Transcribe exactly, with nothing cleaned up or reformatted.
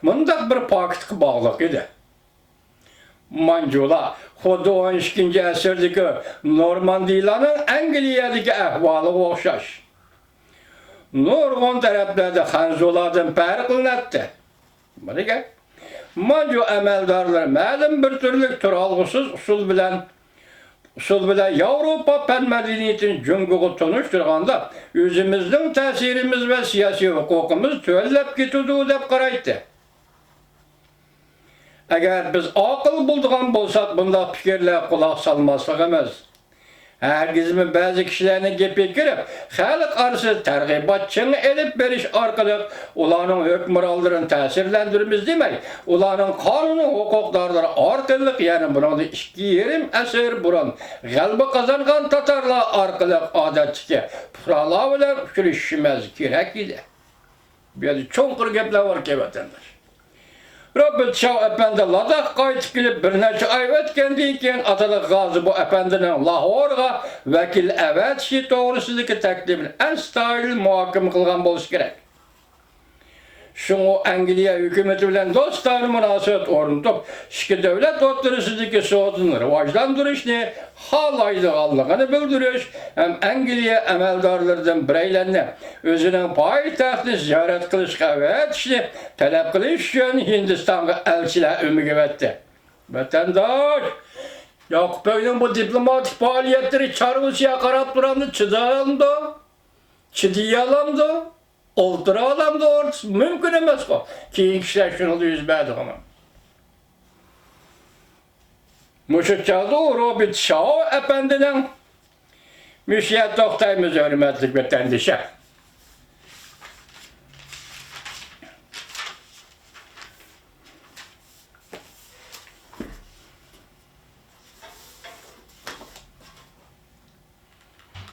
مۇنداق بىر پاكىتقا باغلىق ئىدى. مانجۇلار خۇددى ئون ئىككىنچى ئەسىردىكى نورماندىيلارنىڭ ئەنگلىيەدىكى ئەھۋالىغا ئوخشاش، نۇرغۇن تەرەپلەردە خەنزۇلاردىن پەرقلىنەتتى. بىر گەپ، مانجۇ ئەمەلدارلىرى مەلۇم بىر تۈرلۈك تۇرالغۇسىز ئۇسۇل بىلەن، ئۇسۇل بىلەن ياۋروپا پەن مەدەنىيىتىنى جۇڭگوغا تونۇشتۇرغاندا، ئۆزىمىزنىڭ تەسىرىمىز ۋە سىياسىي ھوقۇقىمىز تۆۋەنلەپ كېتىدۇ، دەپ قارايتتى. ئەگەر بىز ئاقىل بولىدىغان بولساق، بۇنداق پىكىرلەرگە قۇلاق سالماسلىقىمىز، ھەرگىزمۇ بەزى كىشىلەرنىڭ گېپىگە كىرىپ، خەلق ئارىسىدا تەرغىبات چېڭى ئېلىپ بېرىش ئارقىلىق ئۇلارنىڭ ھۆكۈمرانلىرىنى تەسىرلەندۈرىمىز دېمەي، ئۇلارنىڭ قانۇنىي ھوقۇقدارلىرى ئارقىلىق، يەنى بۇنىڭدىن ئىككى يېرىم ئەسىر بۇرۇن غەلىبە قازانغان تاتارلار ئارقىلىق ئادەتتىكى پۇقرالار بىلەن ئۇچرىشىشىمىز كېرەك ئىدى. بۇ يەردە چوڭقۇر گەپلەر باركەن، ۋەتەنداش. روبېرت شاۋ ئەپەندى لاداخقا قايتىپ كېلىپ، بىر نەچچە ئاي ئۆتكەندىن كېيىن، ئاتىلىق غازى بۇ ئەپەندىنىڭ لاھورغا ۋەكىل ئەۋەتىشى توغرىسىدىكى تەكلىپىنى ئەستايىدىل مۇھاكىمە قىلغان بولسا كېرەك. شۇڭا ئەنگلىيە ھۆكۈمىتى بىلەن دوستانە مۇناسىۋەت ئورنىتىپ، ئىككى دۆلەت ئوتتۇرىسىدىكى سودىنى راۋاجلاندۇرۇشنى خالايدىغانلىقىنى بىلدۈرۈش ھەم ئەنگلىيە ئەمەلدارلىرىدىن بىرەيلەننى ئۆزىنىڭ پايتەختىنى زىيارەت قىلىشقا ئەۋەتىشنى تەلەپ قىلىش ئۈچۈن ھىندىستانغا ئەلچىلەر ئۆمىكى ئەۋەتتى. ۋەتەنداش، ياقۇپ بەگنىڭ بۇ دىپلوماتىك پائالىيەتلىرى چارۋىسىغا قاراپ تۇرامدۇ، چىدىيالامدۇ؟ چىدىيالامدۇ؟ ئولتۇرالامدۇ ئورتىسى؟ مۇمكىن ئەمەسقۇ. كېيىنكى ئىشلار شۇنىڭدا يۈز بەردىغۇ. مۇشۇ چاغدا ئۇ روبېرت شاۋ ئەپەندىنىڭ، مۇشۇ يەردە توختايمىز، ھۆرمەتلىك ۋەتەندىشەر.